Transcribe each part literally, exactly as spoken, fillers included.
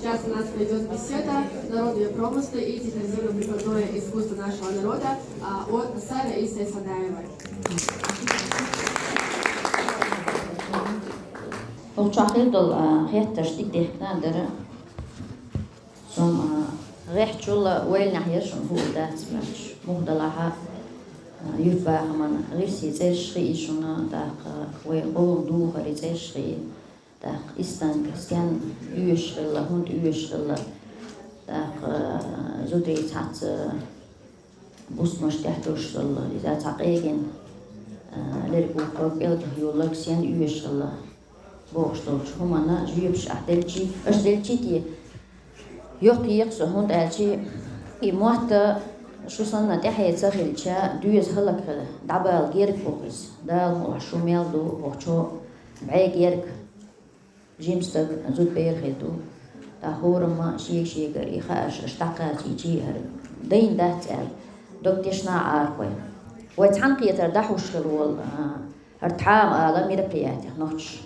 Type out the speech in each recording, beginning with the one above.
Сейчас у нас пойдет беседа «Народные промыслы и техноземно-прикладное искусство нашего народа», а, от Сары Исаевны Садаевой. Хьо чохь хир долу, а, хеттарш дика дехкина дара. Со, а, гӀеххьачул а вайл нехь яра шуна хуур дац моьттуш. Муха делахь а, а, юьртбахаман гӀирсийн цӀераш хии шуна, тӀаккха вай къоман духарийн цӀераш хии. ТӀаккха и стенга стенна оьшуш хилла, хӀунда оьшуш хилла. ТӀаккха, а, зударий цхьацца бустамаш тӀехь долуш хилла, иза цхьа къегина, а, лерг ву ког пӀелгах йолларг стенна оьшуш хилла бохуш долчу хӀуманна жоьпаш ахь делчи, аша делчи те, йоккха екха со, хӀунда аьлча и мотт шу санна тӀаьхье ца хилча, доьза хӀаллакьхила, дӀабала герга бу иза. Дала мукъалахь шу мел ду, хӀокху чо бӀе герга. Жима стаг, зудабер хир ду. ТӀаккха хӀораммо шега-шегара и хаарш аша дӀакхачийчи, хӀара дайна дац аьлла, дог тешна Ӏарахой. Вай цхьаьнакхетар дӀахьуш хир волу, а, хӀара тхьама ала мероприятиех нохчаша.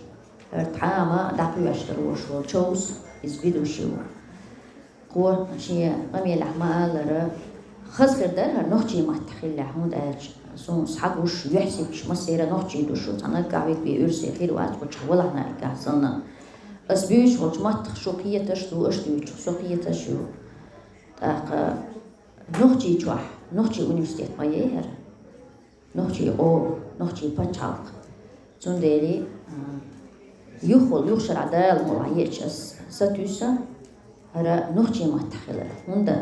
ХӀара тхьама дӀакхоьхьуш хир волуш волу Човс, иза ведущий ву. Кхо шен къамелехь ма-аллара, хаза хир дара хӀара нохчийн маттахь хиллехь, хӀунда аьлча суна схьагуш, юьхьсибаташ массеран нохчийн ду шу, цхьа наггахь вега бен оьрсийн хир вац, кху чохь валахь наггахь санна. Ас буьйцуш волчу маттах шу кхеташ ду, аша дуьйцуш со кхеташ ю. ТӀаккха Нохчийчохь, нохчийн университет ма яй хӀара. Нохчийн къоман, нохчийн пачхьалкх. Цундела, а, юха, юха шарахь Дала мукъалахь еъча ас сатуьйсу хӀара нохчийн маттахь хилар. ХӀунда?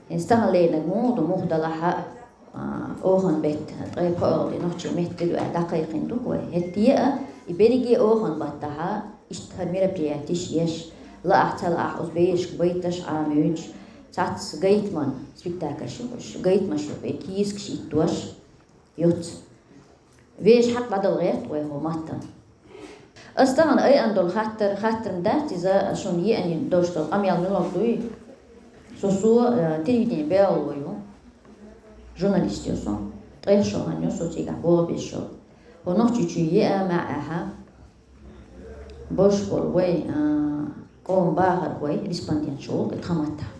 ХӀинца тахана леринарг муха ду, муха делахь а, а, оханан беттан ткъе пхоьалгӀа де нохчийн меттан де ду аьлла дӀакхайкхийна ду-кх вай. ХӀетте а, и берриге оханан баттахь а, иштта хӀара мероприятеш еш, лаахь ца лаахь, оцу берашка байташ Ӏамоьдуш, цхьацца гайтаман спектакльш ю уьш, гайтамаш ю, кийсакаш иттош, юц. Вешан хьакъ дӀадала гӀерта вай хӀокху маттана. Ас тахана айина долу хаттар, хаттар дац иза, шуна еана долуш долу къамел муьлха дуй? Со, со, э, телевиденин белхало ю, журналист ю со. Ткъех шо хан ю со цигахь болх беш йолу. ХӀокху Нохчийчуьра еа маьӀӀехь болуш болу вай, а, къоман бахархой, респонденташ волу и тхан маттахь.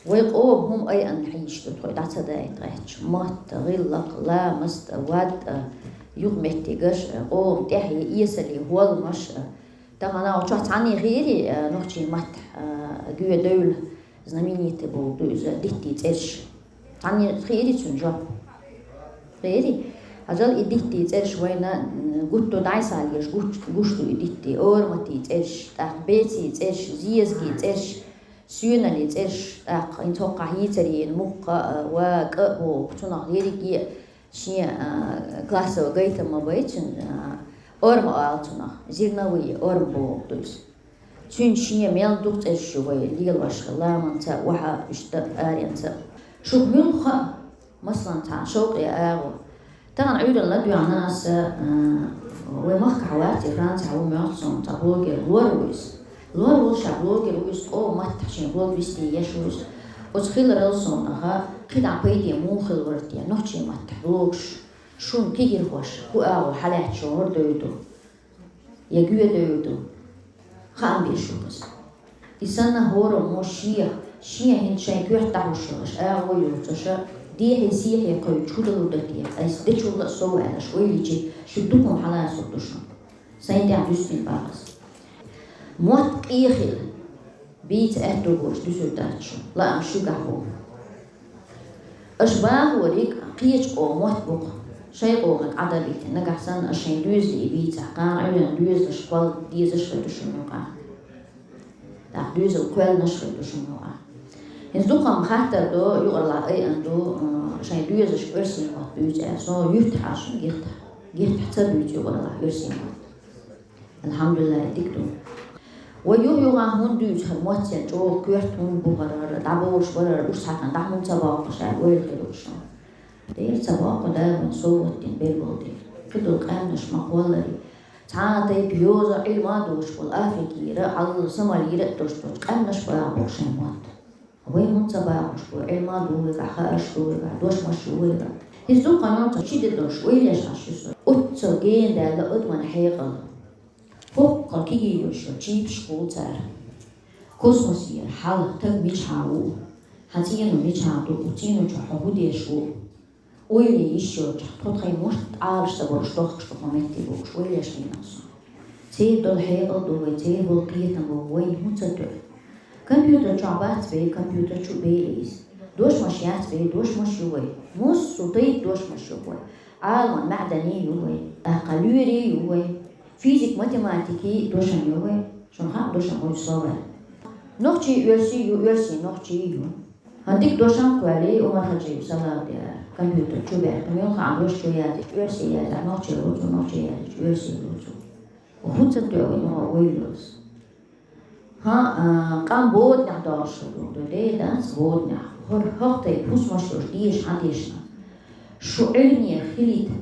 Вай къоман хӀума айина хьийзаш ду тхо, дӀа ца дайта гӀерташ. Мотт а, гӀиллакх а, ламаст а, вад а, юкъаметтигаш а, къоман тӀаьхье, эсале, хӀолламаш а. Тахана оцу чохь цхьанне хиирий, а, нохчийн маттахь, а, гоьдевлла, знаменитый бохург ду иза, диттийн цӀераш. Цхьанне хиирий цуьнан жоп? Хиирий? Хьажал, и диттийн цӀераш вайна, м, гуттар а дӀасалелаш гуш, гуш ду и диттийн, ораматийн цӀераш, тӀаккха бецийн цӀераш, зезаган цӀераш, соьналлин цӀераш, тӀаккха хӀинца хӀокхахь йийцаре йина муккха а, ва, кӀа а боху, цунах ерриге а шен, а, классовый гайтам ма бай цуьнан, а, орма олу цунах, зерновые орма бохург ду иза. Цуьнан шен мел дукха цӀераш ю вай лелош хилла, ламанца а, охьа а, иштта а, аренца а. Шух муьлха хаьа, масалан, цхьа шовкъе агӀо. Тахана Ӏуьйранна ладоьгӀна аса, а, вай махкахь вац и, Францехь ву моьтту суна цхьа блогер, лор ву иза. Лор волуш а блогер ву иза, къоман маттахь шен блог вести еш ву иза. Оцу хиларал суна хаьа, кхидӀа пайде муха хила вара те, нохчийн маттахь блогаш, шуна кегийрхоша хӀун агӀо хьалаьцна, хӀора девр ду. Я гоьдевлла ду. Хаам беш ву иза. И санна хӀораммо шех, шен хӀинца шайн коьрта дӀахьуш йолуш, агӀо йоцуша, дехье-сехье кхуьучу хӀун далур ду те, айса дечул а сов аьлла, аш ойла йичи, шу дукха хӀума хьалацур ду шуна. Сайн тӀехь дуьстина бахаза. Мотт къе хила. Бийца аьтто болуш дуьсур дац шу, лаам шуьгахь бу. Аша бахориг кхечу къоман мотт бу-кх, шайн къоманна Ӏадабийтина, нагахь санна аша шайн доьзалийн бийцахь, кхана Ӏуьйранна доьзалш кхолла дезаш хир ду шуна юкъахь. ТӀаккха доьзал кхоьллинарш хир ду шуна юкъахь. ХӀинца дукха ма хаттар до, юкъараллахь айина ду, м, шайн доьзалшка оьрсийн мотт буьйцу аьлла. Со юьртахь шуна гихтахь, гихтахь ца буьйцу юкъараллахь оьрсийн мотт. Алхьамдулиллахь, дика ду. Вай юх-юха хӀунда дуьйцу хӀара мотт, церан чӀогӀа коьрта хӀунда бу хӀара, хӀара дӀаболуш бара, хӀара уьш хьаькхна дӀа хӀунда ца боккхуш аьлла ойла хир ву шуна. Дера ца боккху, Дала вайна совгӀат дина берг болу дела. Кхидолу къаьмнаш ма кхолларий. Цхьа а тайпа йоза Ӏилма а долуш болу, Африкера а, хьалла Сомалера а долуш долчу къаьмнаш бахабо шайн мотт. Вай хӀунда ца бахуш бу, Ӏилма а ду вайгахь, хаарш а ду вайгахь, дошмаш а ю вайгахь. Иза дукха йоцу ши де долуш ойла еш Ӏаш ю со. Оццул гена даьлла адаман хьекъал. ХӀокху кегий йолуш йолу чипаш хуьлу цара. Космосе хьалха стаг мичахьа ву, хьан цӀено мичахьа ду, цӀено чу хьо хӀун деш ву. Ойла йиш йолча, тхо тхай мурт Ӏалашца болуш дохкаш ду хьо метте бохуш, ойла еш хьийна со. Церан долу хьекъал ду вай, церан болу кхетам бу вай, хӀун ца тоьу. Компьютер чохь бац бей, компьютер чу бей иза. Дошмаш яц бей, дошмаш ю вай. Массо а тайпа дошмаш ю вай. Ӏаламан маьӀдане ю вай. ТӀаккха лоьре ю вай. Физик, математике дошам ю вай. Шуна хаьа дошам вай словарь. Нохчий оьрсий ю, оьрсий нохчий ю. ХӀан дика дошам кхоьллий, Умар-Хаджиев салам де, компьютер чу баьхкина, муьлхха а дош чу яздича, оьрсий яздича, нохчий лоцу, нохчий яздича, оьрсий лоцу. ХӀун ца тоьу, ну, вуй лоцу. ХӀан, а, къам боданехь долуш ду, ду, де, дац, боданехь. ХӀор хӀокху тайпа хӀусамаш йолуш, деша хьан дешна. Шу Ӏилме хилийта,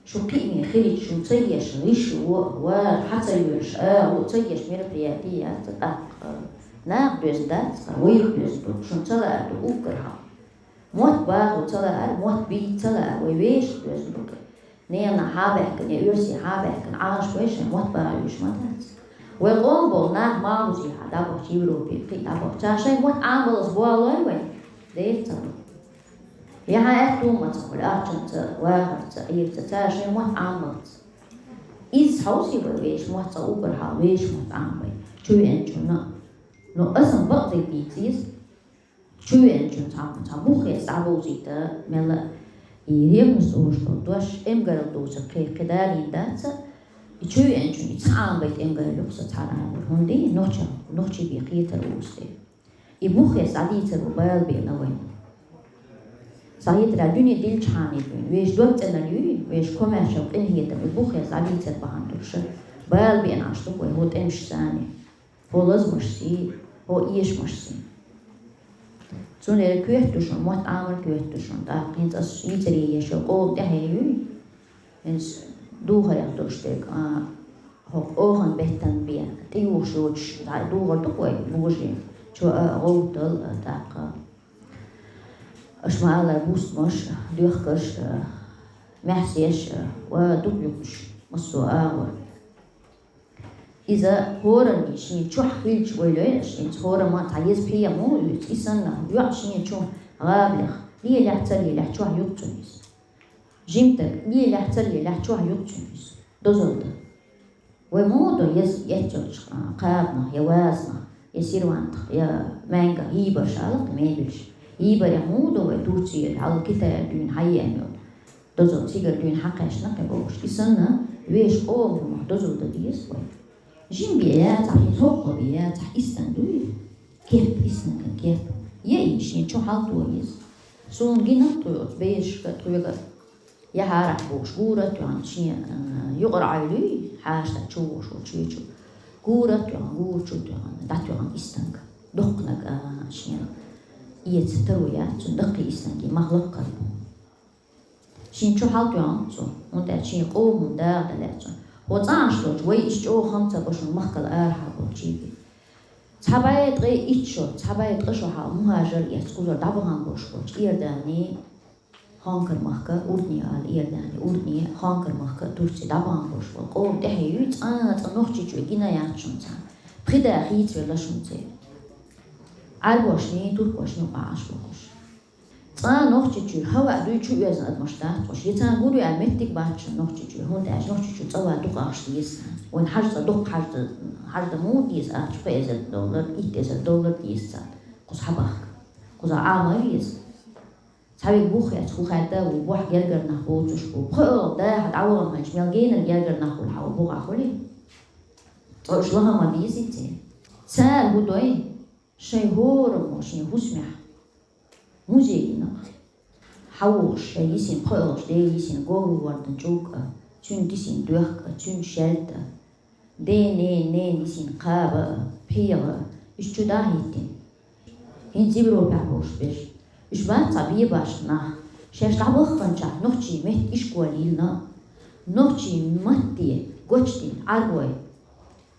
шу кхиаме хилийта, шуна ца еш, гӀишло, вара, хьан ца йоьлуш, а, ву ца еш мероприяти яц, тӀаккха. Наха доьзна дац, вайх доьзна ду, шуна ца лаар ду, уггар хьал. Мотт багӀо ца лаар, мотт бийца ца лаар, вай вешах доьзна ду. Ненан хьан баьхкина, я оьрсийн хьан баьхкина, Ӏалаш вай шайн мотт багӀуьйтуш ма дац. Вай къоман болу нах малхбузехьа дӀабахча, Европе, кхин а дӀабахча, цара шайн мотт Ӏамабаллалц болалой вай? Дера ца бу. Я хьан аьтту ма ца хуьлу, ахчанца, вахарца, Ӏийрца, цара шайн мотт Ӏамабаллалц. Иза хьовсий вай вешан мотт, цкъа уггар хьал вешан мотт Ӏамабай, чу веанчунна. Но аса-м бакъдерг дийца иза. Чу веанчун цхьа, цхьа бух хеца дӀабовзийта мелла а, и ревность олуш болу дош эмгаралла доцург кхе-, кхидӀа а лийна дац а, и чу веанчун и ца Ӏамабайта эмгаралла ю-кх сан цхьа агӀор. ХӀунда и нохча-, нохчий бен кхетар ву аса. И бух хеца дӀадийцар ву бала беана вайна. Схьахетарехь, дуьне дилличхьана дуьйна, вешан дог цӀенар юй, вешан комаьршалла, къинхетам, и бух хеца дӀадийцар бахьана долуш а, бала беана Ӏаш ду-кх вай хӀокху тӀемаш санна. ХӀокху лазамашций, хӀокху эшамашций. Цундела коьрта ду шуна, мотт Ӏамар коьрта ду шуна, тӀаккха хӀинца ас йийцаре еш йолу къоман тӀаьхье юй. ХӀинца духарех долуш дерг, а, хӀокху оханан беттан бен тӀеюхуш йоцуш, дӀа духар ду-кх вай, божарий, чо а, гӀовттал а, тӀаккха. Аша ма-аллара, бустамаш а, доьхкарш а, маьхсеш а, ва дукха юкъаш, массо а агӀор. Иза хӀоранна шен чохь хилча, вай лой аша, хӀинца хӀорамма цхьа еза пхьегӀа муха оьцу, и санна, йоӀ шен чу гӀабалех, лелехь, ца лелехь, чохь ю-кх цуьнан иза. Жимтаг, лелехь, ца лелехь, чохь ю-кх цуьнан иза. Дозалла дан. Вай муха до еза эццалгӀачу кхабанах, я вазанах, я сервантах, я маьнгах, йийбарш ала-кх мебельш. Йийбарехь муха до вай Турцера, хьалха Китайра дуьйна хьаеана йолу дозалла цигара дуьйна хьакхаьчна кхин бохуш. И санна, вешан къоман хӀумах дозалла дан деза вай. Жима бен яцахь, хӀокхо бен яцахь, истан дуй? Кеп, истан кеп. Я и шен чу хьалто еза. Суна гина тхоьга оцу берашка, тхоьга яхьарахь бохуш, гура а тоьхна, шен, а, юкъара Ӏойла юй, хьаштагӀ чу вогӀуш волчу чу. Гура а тоьхна, гура чу тоьхна, дӀатоьхна истанга. Доккханаг, а, шен эца таро яц, цунна даккхий истанге мах лаккхар бу. Шен чу хьал тоьхна цо, хӀунда аьлча шен къоман дагӀа дан лаьа цо. ХӀо цӀа Ӏаш долчу вай иштта чӀогӀа хам ца бо шуна махкал арахьа болчийн. Цхьа бӀе ткъе итт шо, цхьа бӀе ткъа шо хьал мухӀажар эцна кхузара дӀабахана болуш болчу Иордане, Хонкар-махка, Урдне ала Иордане, Урдне, Хонкар-махка, Турце дӀабахана болуш болу къоман тӀаьхье юй, цкъа а, цкъа а Нохчийчоь гина яц шуна царна. Пхи да хийцавелла шуна церан. Ӏарбошний, туркошний юкъахь Ӏаш бохуш. Цкъа а Нохчийчуьра хӀаваъ дуй чу оьзна адамаш дац уьш. Я царна гур ю аьлла меттиг бац шуна Нохчийчуьра, хӀунда аьлча Нохчийчу цӀа ван дукха ахча деза царна. Вайн хьажа цӀа дукха хьажа, хьажа дан муха деза ахча, пхи эзар доллар, итт эзар доллар деза царна. Кхуза хьабахка. Кхузахь Ӏама а веза. Цхьаверг бух эцна хӀун хаьдда а ву, бохь гергара нах боцуш бу. ПхоьалгӀа даха дӀавахана хилча, мел генара гергара нах хуьлу хьан бухахь хуьлий? Цкъа уьш лахам ма безий церан. Цара хӀун дой? Шайн хӀораммо шен хӀусамехь музей йина-кх. Хьан вохуш шайн йисина пхоьалгӀачу ден йисина говр-вордан чӀуг а, цуьнан дисина доьхка а, цуьнан шаьлта а, ден-ненан ненан йисина кхаба а, пхьегӀа а, уьш чу дӀа а хӀиттина. ХӀинца Европехь болуш берш. Уьш бац цхьа бен башха нах. Шаьш дӀабахханчохь нохчийн метта ишкол йиллина а, нохчийн матте гочдина Ӏарбой,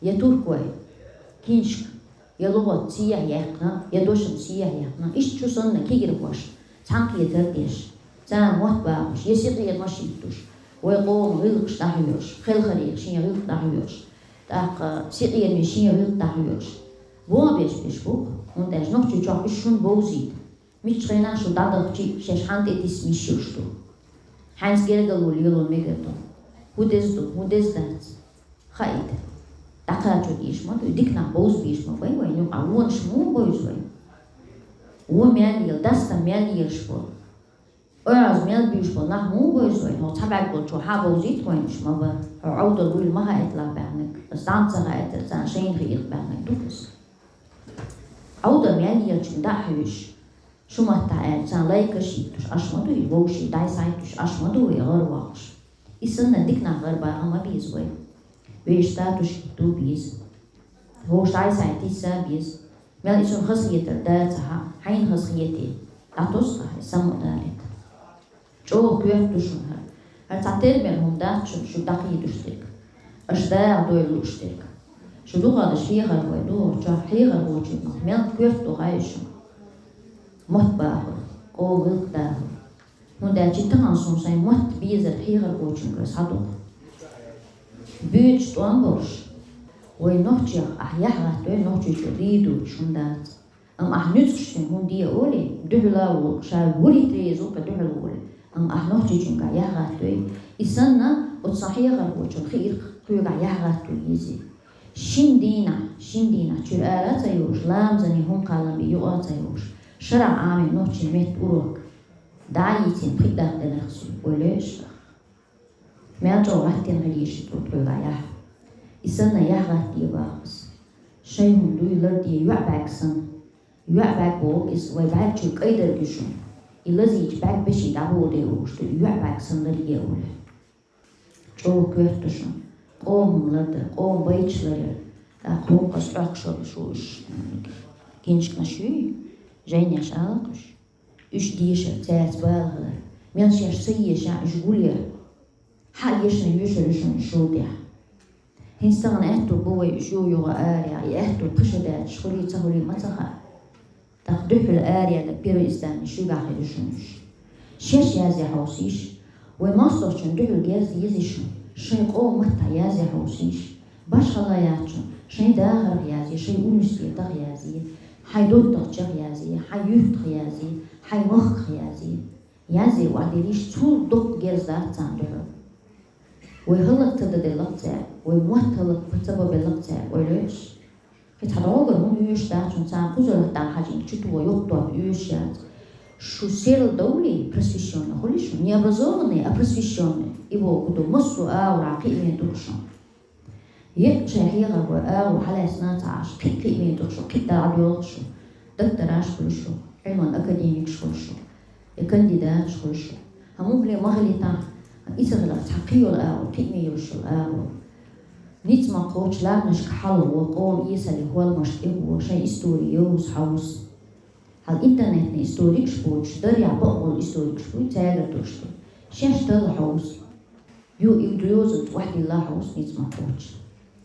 я туркой, киншка, я лугӀат сехьа яьккхина, я дошам сехьа яьккхина. Иштта шу санна кегирхош, цхьаьнакхетар деш, царна мотт бахош, я синкъерамаш хӀиттош, вай къоман гӀиллакхаш дӀахьоьхуш, хелхарийн шен гӀиллакх дӀахьоьхуш, тӀаккха синкъерамийн шен гӀиллакх дӀахьоьхуш. Боху берш, берш, бу, хӀунда аьлча Нохчийчохь уьш шуна бовзийта. Мичча хенахь шу дӀадахчи, шаьш хьан тӀе тиса миш йолуш ду? Хьаьнца гергарло лело мегар ду? ХӀун деза ду, хӀун деза дац? Хаийта. ДӀакхачо дийш ма ду, дика нах бовза бийш ма бай вайн юкъа, вонаш муха бовза вай? Вон мел ела, дастам мел елаш бо. Ойраз мел буьйш бо нах муха бовза вай? ХӀо цхьа бӀаьрг болчо хьан бовзийта вайн уьш ма бара. ХӀо Ӏовдал вуйла ма хаийталахь баьхниг, ас дӀа ца хаийтар царна шайна хиирх баьхниг ду ас. Ӏовдал мел елчун дӀа а хьуьйш. Шу маттахь аьлча, царна лайкаш йиттуш Ӏаш ма дуй, вовшийн дӀай-схьайтуш Ӏаш ма ду вай гӀар вахаш. И санна дика нах гӀар баха ма беза вай. Вешан статус хӀитто беза. Вовшийн дӀай-схьайтийса беза. Мел и цунна хазахетар дац хьан, хьайна хазахетий? ДӀатосса хьайн, самукъа далийта. ЧӀогӀа коьрта ду шуна хӀара. ХӀара цхьа термер хӀума дац шуна, шу дӀакхийдуш дерг. Аша дагӀа дойла лууш дерг. Шу дукха аша хьехархой ду, чохь хьехархочун мах мел коьрта ду хаьий шуна? Мотт бахар, къоман гӀиллакх дахар. ХӀунда аьлча тахана суна сайн мотт безар хьехархочуьнгара схьадукха. Буьйцуш тӀом болуш, вай нохчех ахь яхь гӀаттавой, Нохчийчу дийр доцуш хӀума дац. Амма ахь нуьцкъаш шен хӀума де олий, дуьхьал а волу, ша вуьрхӀитта реза ву кхин дуьхьал волий. Амма ахь Нохчийчуьнгахь яхь гӀаттавой, и санна оцу сан хьехархочун хиира кхуьнгахь яхь гӀатто езий. Шина дийнахь, шина дийнахь чуьра ара а ца йолуш, ламазан хӀума кхаллам бен юкъа а ца йолуш, шарахь Ӏамийна нохчийн меттан урок дӀа а йийцина, пхиъ даккха делахь суна, ойла йо аша. Мел чӀогӀа гӀаттийна хилийша тхо тхуьнгахь яхь. И санна яхь гӀатте боху ас. Шайн хӀума дуй ларде йоӀ бӀаьрг санна. ЙоӀ бӀаьрг боху иза, вай бӀаьрг чуьра кӀайдерг ю шуна. И лазийча бӀаьрг беший дӀаболу де олуш ду, йоӀ бӀаьрг санна ларъе олий. ЧӀогӀа коьрта ду шуна. Къоман хӀума лардар, къоман байташ ларъяр. ТӀаккха хӀума къа стӀохкаш йолуш ву уьш, гинчканаш юй, жайнеш ала-кх уьш. Уьш дешар, цаьрца бала хилар. Мел шаьш ца ешахь, уьш гулъяр. Хьан ешна йоьшур ю шуна уьш шул тӀехь? ХӀинца тахана аьтту бу вай уьш юха-юха араяха, и аьтту кхин ша даьржаш хуьлий, ца хуьлий ма ца хаьа. ТӀаккха дуьххьал араяьлларг первое издание шуьгахь хир ю шуна уьш. Шаьш язъян хьовсийша. Вай мостагӀчунна дуьхьал герз еза шуна. Шайн къоман маттахь язъян хьовсийша. Башхалла яц шуна. Шайн дахарх язъе, шайн университетах язъе, хьайн доттагӀчех язъе, хьайн юьртах язъе, хьайн махках язъе. Язъе охьадиллийша, цул доккха герз дац царна дуьхьал. Вай хӀаллак ца дан делла-кх цара, вай мотт хӀаллак ца бан белла-кх цара, ойла йо аша. Кхин цхьа догӀур хӀума оьшуш дац шуна, царна кхузарах дӀа хьажийна чу тоха йоккха топ оьшуш яц. Шу серла довлий, просвещённый хуьлий шу, не образованный, а просвещённый. И бохург ду, массо а агӀор кхиаме ду-кх шуна. Еккъа шайн хьехархой агӀор хьалаьцна а ца Ӏаш, кхин а кхиаме ду-кх шу, кхин а дӀадоьлху шу. Доктораш хуьлу шу, Ӏилман академикаш хуьлу шу, я кандидаташ хуьлу шу. ХӀан муххале ма хилийтахь, и ца хиларх цхьа кхин йолу агӀор, кхиаме йолуш йолу агӀор. Ницкъ ма кхоччу лаамашка хьалхо, къоман эсале хӀолламашна тӀехӀо, шайн истори йовза, хьовза. Хьал интернетный историкаш боцуш, даръехь бакъболу историкаш буй, цаьргара долуш ду. Шаьш талла хьовза. Ю, и йозанца охьадилла хьовсу ницкъ ма кхоччу.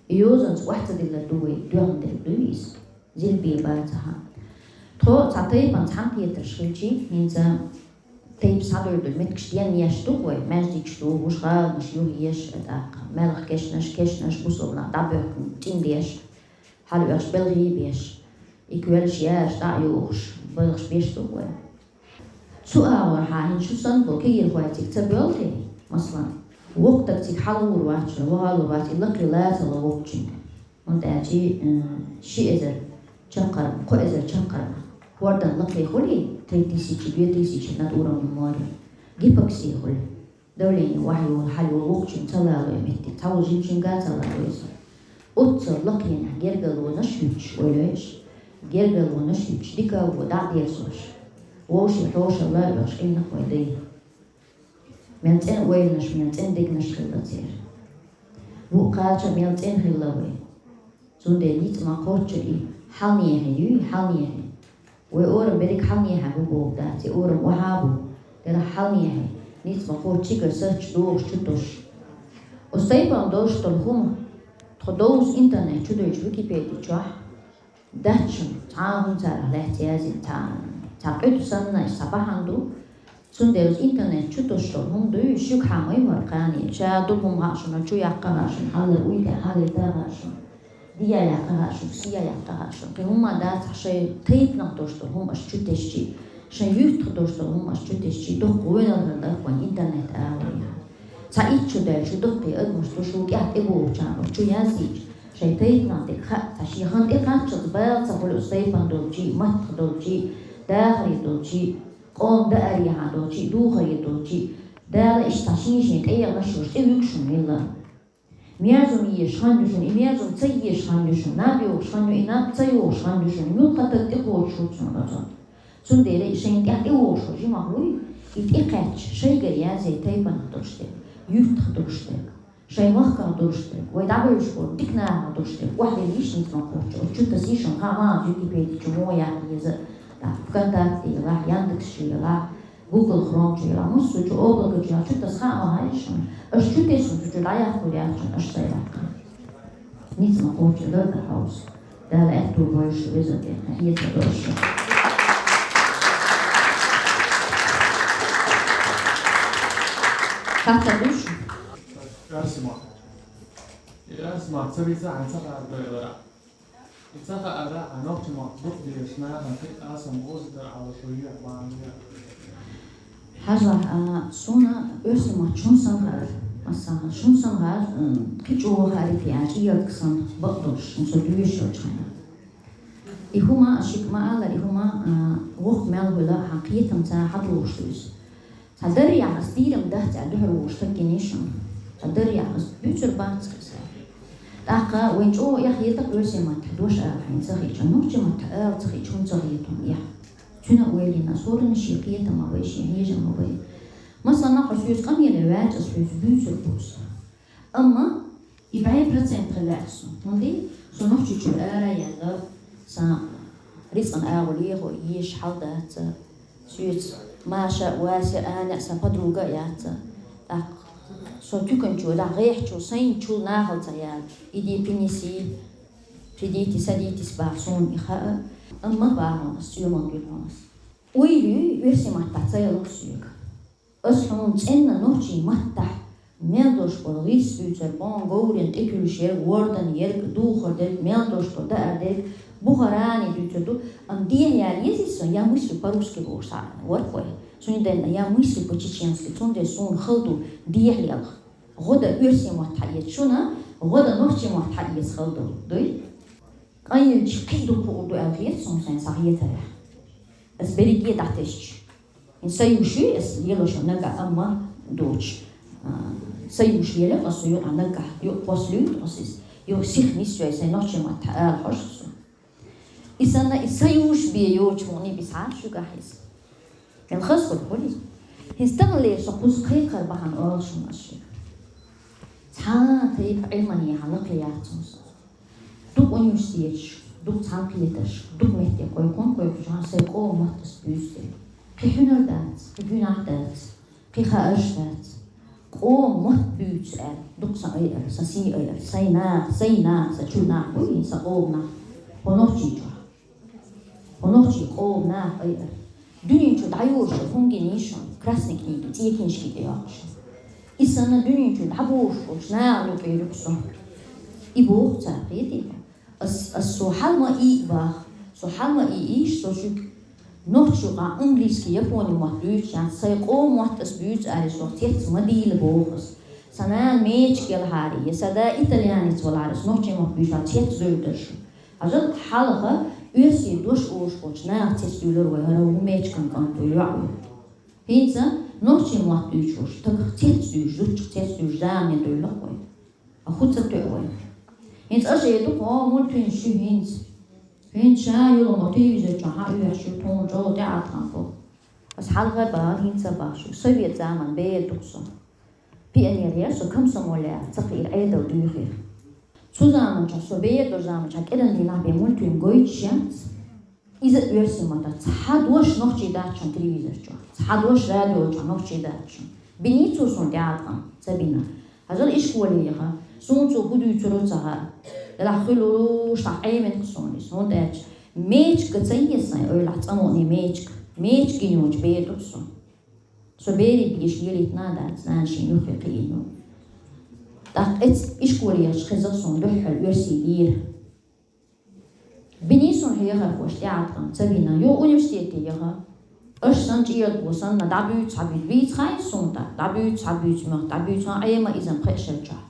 И йозанца охьа ца диллар ду вай, доьхна дерг дуй иза. Зилбе бацахьа. Тхо цхьа тайпана цхьаьнакхетарш хилчи, хӀинца тайпа схьадуьйр ду, меттигаш денъеш ду вай, маьждигаш ду, гӀуш гӀаланаш юхаеш, тӀаккха маьлхан кешнаш, кешнаш, бусалба нах дӀабоьхкина, цӀиндеш, хьалаоьхуш белхий беш, и коьллаш, яраш дӀа а юхуш, белхаш беш ду вай. Цу агӀор хьан хӀинца шу санна болу кегийрхой цига ца боьлхий, масалан, воккха стаг цига хьалалур вац шуна, вахалур вац и лакхе лацалла воккхачуьнга. ХӀунда аьлча, э, ши эзар чаккхарма, кхо эзар чаккхарма хӀордан лакхе хуьлий, три тысячи, две тысячи над уровнем моря, гипоксия хуьлу. Давление охьайолу, хьайолу, воккхачуьнга ца лало и меттиг, цхьаволчу жимачуьнга а ца лало иза. Оццул лакхенехь гергарлонаш а хӀуьттуш, ойла йо аша. Гергарлонаш а хӀуьттуш, дика а во, дӀа а дерзош. Вовшийн хьошалла а оьхуш, Ӏиннакх вай дай. Мел цӀена ойланаш, мел цӀена дегнаш хилла церан. Вукхача мел цӀена хилла вай. Цундела ницкъ ма кхоччу и, хьалнехьа юй, хьалнехьа. Вай орам берриг хьалнехьа бу боху дац, и орам охьа а бу. Делахь хьалнехьа, ницкъ ма кхоччу, цигара сарч дохуш чу тосуш. Оцу тайпана долуш долу хӀума тхо довза интернет чу дуьллучу Википеди чохь дац шуна, цхьа а хӀума царах лаьцна язйина, цхьа, цхьа къуьту санна, цхьа бахьана ду. Цундела оцу интернет чу тосуш долу хӀума дуй, шуьга хьан ма ю хӀара кхане, ша долу хӀума хаьа шуна, чу яккха а хаьа шуна, хьаллар уй тӀе хьалийта а хаьа шуна. Дия яккха хаьа шуна, сия яккха хаьа шуна. Кхин хӀумма дац, шайн тайпанах долуш долу хӀума аша чу тесчи, шайн юьртах долуш долу хӀума аша чу тесчи, дукха гӀоьналла хир дара вайн интернет агӀор. Цхьа итт шу даьлча, шу дуккхий адамаш ду, шу тӀехь тӀебогӀучарна чу яздича, шайн тайпанах дерг хаьа, цхьа шен хан тӀекхаччалц бала ца хуьлу, тайпана долчий, маттах долчий, дахаре долчий, къоман даарехьа долчий, духаре долчий, Дала иштта шен-шен тӀеэгӀнаш йолуш тӀевуьгу шуна милла. Мерза хӀума езаш хан ю шуна, и мерза хӀума ца езаш хан ю шуна, наб йогӀуш хан ю, и наб ца йогӀуш хан ю шуна, муьлхха таг тӀекхочуш ву цунна оцу. Цундела и шайна тӀехь тӀевогӀуш волу жимах вуй, и тӀекхаьчча, шайгара язъе тайпанах долуш дерг, юьртах долуш дерг, шайн махках долуш дерг, вай дӀабевллачу дика нахах долуш дерг, охьадиллийша ницкъ ма кхоччу, оцу чу тасийша, хаа ма Википеди чу муха яккха еза, ВКонтакте елахь, Яндекс чу елахь, Google Chrome чу елахь, массо чу, облако чу елахь, чу таса хаа ма хаьа шуна. Аша чу тесна, цу чу дӀаяккхалур яц шуна, аша ца яккхахь. Ницкъ ма кхоччу, лардан хьовса. Дала аьтту бойуш веза тӀе, хьан хьеца до аша. Хаттар душ? Ярсима. Ярсима, ца вица хьан ца хаар дойла. И ца хаара, хьан нохча мотт дукха дезаш нахана кхин а къасам бузуьйтур Ӏалашо ю, бан ю. Хьажа, а, суна оьрсийн мотт шун сан хаьара, масала, шун сан хаьара, м, кхин чӀогӀа хаьара те, а, чӀиялг сан бакъдолуш, м, со дуьйш йолчу хьайна. И хӀума, шик ма аллара, и хӀума, а, воккха мел хуьла, хьан кхетамца хьадогӀуш ду иза. Цхьа даррехь ас дийрам дац аьлла дуьхьал вогӀуш стаг гинийша. Цхьа даррехь ас буьйцур бац иза. ТӀаккха вайн чӀогӀа эхь хетар оьрсийн маттахь дош ала хьайна ца хиъча, нохчийн маттахь ала ца хиъча, хӀунда ца хета хьуна эхь? Цуьнан а ойла йина, суртана шен кхетам ма бай, шен хьежам ма бай. Масала, хьо соьца къамеле ваьлча, ас хьоьца буьйцур бу аса. Амма и бӀе процент хила лаьа суна. ХӀунда со Нохчийчуьра ара яьлла, сан рицкъан агӀо лехо езаш хьал дац. Соьца Маша, Вася, Аня сан подруга а яц. ТӀаккха со туьканчо, дӀа гӀехьчо, сайначул нахал ца яла. Иди, принеси, придите, садитесь баха суна и хаьа. Амма бахьана ас, цуьнан дуьйна ас. Ойла юй, оьрсийн маттахь ца ялуш соьга. Ас хьуна цӀенна нохчийн маттахь мел долуш болу гӀирс буьйцур, бон говрен тӀетуьллуш ерг, вордан ерг, духар дерг, мел долуш долу даар дерг, бухарани дуьйцур ду, амма дехьа яла езий со, я мыслю по-русски бохуш цхьаъ вара вай. Суна денна, я мыслю по-чеченски, цундела суна хала ду дехьа ялх. ГӀо дан оьрсийн мотт хьаэца шуна, гӀо дан нохчийн мотт хьаэца хала ду. Дуй? Къан йиллича кхин дукха хуур ду аьлла хета суна сайн схьахетарехь. Ас берриге дӀатесча. Сайн юуш ю ас лелош нагахь, амма доцуш. А, сайн юуш лело ас юкъа нагахь, юкъа хӀоса луьйту ас иза. Юха сиха нисйой сайн нохчийн маттахь ала хьожуш со. И санна, и сайн юуш бен йоцуш мукъане бисхьа шуьгахь иза. Мел хаза хуьлу хуьлий? ХӀинца таханлера со кхуза кхайкхар бахьана олу шуна ас шуьга. Цхьа тайпа Ӏилмане хьан лакхе яц хӀинца. Дукха университеташ, дукха цхьаьнакхетарш, дукха метте кхойкхун, кхойкхуш хьан сайн къоман мотт ас буьйцу дерг. Кхин хьуьнар дац, кхин гуьнахь дац, кхин хаарш дац. Къоман мотт буьйцу аьлла, дукха сан айар, сан сий айар, сайн наха, сайн наха, сан чуьра нах буй, сан къоман нах. Хьо нохчий чохь. Хьо нохчий къоман наха айар. Дуьнен чу дӀайолуш хӀума гинийша, красный книги, цӀе киншки тӀе йоккхуш. И санна дуьнен чу дӀабохуш болчу нахана юкъе юкъ со. И боху цара, кхетий хьо? Ас, ас со хьал ма ийа баха, со хьал ма ийийша, со шуьга нохчийн юкъахь английский, япони мотт буьйцуш яц, сайн къоман мотт ас буьйцу аьлла, сох цец ма дийла боху ас. Сан нана мечик елахьара, я сан да итальянец валахьара, ас нохчийн мотт буьйцуш цец девлла дара шу. Хьажал, хьалха оьрсийн дош олуш болчу нахах цец дуьйлура вай, хӀара ву мечикан кӀант ву, йоӀ ву. ХӀинца нохчийн мотт дуьйцуш волчу стагах цец дуьйцуш, зудчух цец дуьйцуш замане дуьйлура вай. А хӀун ца тоьа вай? ХӀинца аша эр ду-кх, о, мультфильмаш ю хӀинца. ХӀинца ша йолу мо телевизор чохь хьан оьхуш ю, тхуна чӀогӀа тӀеӀаткъам бу. Ас хьалха а бахара, хӀинца а боху шуьга, совет заманан бер ду-кх со. Пионер яра со, комсомол яра, ца кхиира, Ӏедал дуьйхира. Цу заманчохь, со бер долу заманчохь кӀиранан дийнахь бен мультфильм гойтуш яц. Иза оьрсийн маттахь, цхьа дош нохчийн дац шуна телевизор чохь, цхьа дош радио чохь нохчийн дац шуна. Биний цо суна тӀеӀаткъам? Ца бина. Хьажал, ишколе яха, суна цо хӀун дуьйцуро ца хаьа. Делахь хуьлуш, дӀа Ӏемина-кх суна иза, хӀунда аьлча мечик ца еза сайн эвлахь, цӀа мукъане мечик. Мечик гина йолчу бер ду-кх со. Со берийн дегаш лелийта а дац, нана шена юххе кхиийна. ТӀаккха эцу ишколе яхча хеза-кх суна дуьххьара оьрсийн лера. Бинийсун хьехархоша тӀеӀаткъам ца бина, юха университете яха. Аша санна чӀиялго санна дӀабуьйцу цхьа буьйцу, бийца хай суна тӀа, дӀабуьйцу цхьа буьйцу мах, дӀабуьйцу хьан Ӏема иза пхеа шарчохь.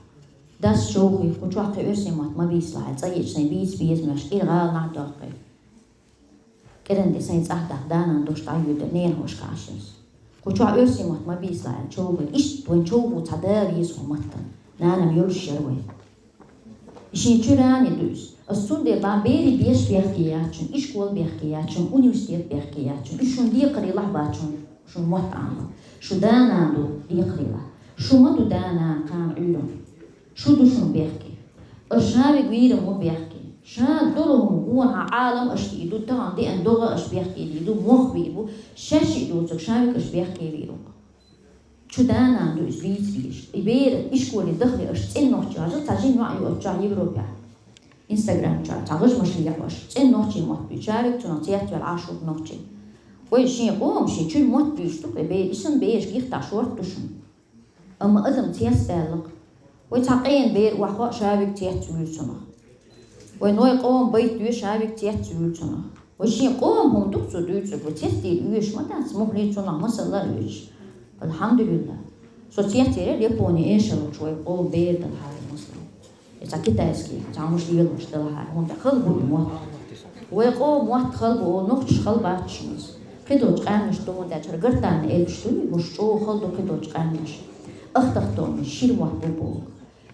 Дас човхий, кху чохь кхин оьрсийн мотт ма бийцалахь, цӀа ечу сайн бийца безамаш, кӀира гӀала нах доккхий. КӀиранде сайн цӀахь даха данан дош дӀайоьдура, ненахошка Ӏашшинас. Кху чохь оьрсийн мотт ма бийцалахь, човхий. Иштта вайн човхо цхьа да веза хӀун маттан. Нанам йолуш яра вай. Шен чуьране ду иза. Ас цундела бан берий беш бехке яц шуна, ишкол бехке яц шуна, университет бехке яц шуна. Уьш шуна декхарийлахь бац шуна, шуна мотт Ӏама. Шу да-нана ду декхарийлахь. Шу ма ду да-нана кхана Ӏуьйрам. Шу ду шуна бехке. Аш шавиг вийрам ву бехке. Ша долу хӀума гонахьа Ӏалам аш дийр ду, тахана деана догӀа аш бехке дийр ду, мох бийр бу, шаьш шиъ доцург шавиг аш бехке вийр ву. Чу да-нана ду иза бийца безаш. И бер ишколе дахале аша цӀена нохчий хьажал, цхьа жима йоӀ ю оцу чохь Европехь. Инстаграм чохь цхьа гӀажмаш лехьа аша. ЦӀена нохчий мотт буьйцу, шавиг цунах цецвелла Ӏаш ву нохчий. Вай шен къоман, шен чуьра мотт буьйцуш ду, вай бер, исан бераш гихтахь шорта ду шуна. Амма адам цецдаьлла-кх. Вай цхьа къена бер охьахоа шавиг цецвуьйцу цунах. Вай нойн къоман байт доьшу шавиг цецвуьйцу цунах. Вай шен къоман хӀума ду-кх цо дуьйцург, вай цецдийла оьшуш ма дац, мухӀлий цунах масалла а оьшуш. Алхьамдулиллах. Со цецъяьлла Японе эшар волчу вай къоман бер далахьара, масала. Я цхьа китайский, цхьа хӀумаш лелош далахьара, хӀунда хала бу и мотт. Вай къоман мотт хала бу, нохчаш хала бац шуна иза. Кхидолчу къаьмнаш ду, хӀунда аьлча хӀара гортанна элпаш дуй, уьш чӀогӀа хала ду кхидолчу къаьмнаш. Автохтонный, шира мотт бу боху.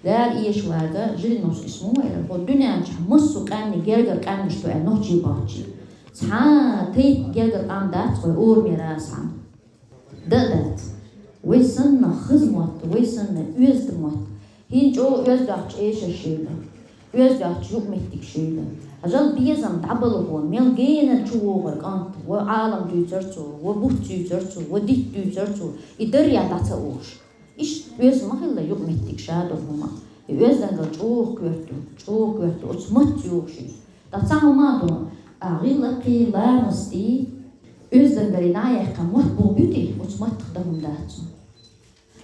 Дала эшаварга, Жириновский Исмаил, хӀо дуьнен чохь массо а къаьмнийн гергара къаьмнаш ду аьлла нохчий бохчий. Цхьа тайпа гергара къам дац вай орамера цхьаьна. Дан а дац. Вай санна хаза мотт, вай санна оьзда мотт. ХӀинца чӀогӀа оьзда йоцчу эшарш ю. Оьзда йоцчу юкъаметтигаш ю. Хьажал, безам дӀабалахо, мел генара чу вогӀура кӀант, ва Ӏалам дуьйцура цо, ва буц дуьйцура цо, ва дитт дуьйцура цо, и даре дӀа ца оьшу. Иштта оьзда ма хилла юкъаметтиг ша долу хӀума. И оьздангалла чӀогӀа коьрта ю, чӀогӀа коьрта ю, оцу матца йогӀуш ю. Ткъа цхьа хӀума а ду, а, гӀиллакхий, ламастий, оьздангаллий дӀа а яьккхина, мотт буху бу те, оцу маттах дан хӀума дац цунна.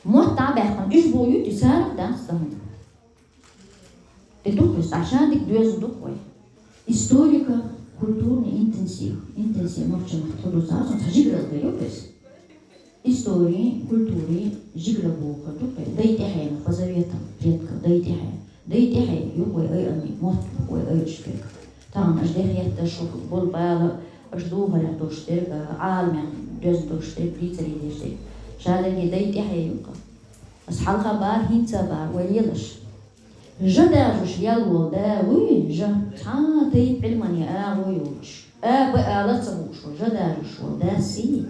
Мотт дӀа а баьккхина, уьш буху ю те, царах дац дан хӀума. Де дукха иза, цхьа ша дика доьзна дукха вай. Историко-культурный интенсив. Интенсив нохчийн маттахь ду цхьа, цхьа жигара дан ю иза. Историн, культурин жигара боху ду кхин. Дай тӀаьхьенах, по заветам предков, дай тӀаьхье. Дай тӀаьхье ю вай айанийн мотт, вай айаш дерг. Тахана аша де хетташ болу бала, аша духарехь долуш дерг, Ӏаламехь доьзна долуш дерг, дийцаре деш дерг. Ша дерге дай тӀаьхье ю кхин. Аса хьалха бара, хӀинца бара, вай лелаш. Жа дажуш ял волу да вуй, жа, цхьа а тайпа Ӏилмане агӀо йоцуш, а бан ала ца хууш волу жа дажуш волу дас и,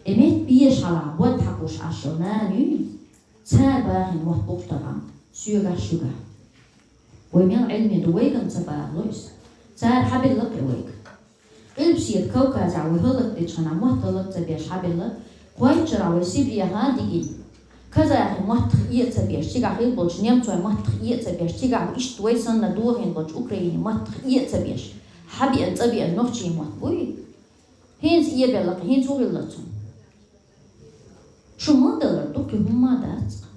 и метта беша хьалха бод хьакхуш Ӏаш йолу нана юй, цара бахийна мотт бу-кх тахана, соьгахь, шуьгахь. Вай мел Ӏилме ду, вайгана ца бахало иза. Цара хьабелла-кх и вайга. Къилбаседа Кавказехь вай хӀаллакдечу хенахь мотт хӀаллак ца беш хьабелла, кхойтта шарахь вай Сибрех а дигина, казахи маттах э а ца беш, цигахь хилла болчу немцойн маттах э а ца беш, цигахь иштта вай санна дохийна болчу Украинин маттах э а ца беш, хьабеана, цӀа беана нохчийн мотт буй? ХӀинца э белла-кх, хӀинца хӀун хилла цунна? Шу ма далар ду, кхин хӀумма а дац-кх.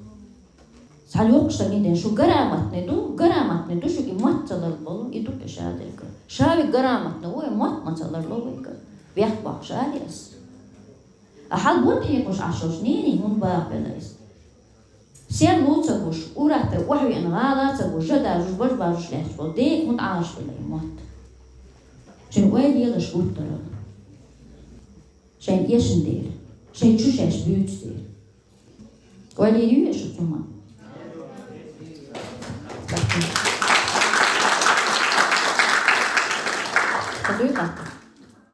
Цхьа локхуш стаг ден, шу грамотный ду, грамотный ду, шу и мотт ца ларло, и ду кхин ша дерг. Ша вай грамотный ву, и мотт ма ца ларло вайга. Бехк боккхуш али ас. А хьал бо тӀекхуш Ӏаш йолчу нене хӀунда бахабелла иза? Серло ца гуш, ур-аттара охьавеана гӀала ца гуш, жа дажуш, баж бажуш лаьтташ болу дега хӀунда Ӏалашбелла и мотт? Шайн ойла елаш гуттара. Шайн эшна дера, шайн чу шаьш буьйцу дера. Ойла йийр ю шу цунах? Ца дуй хатта?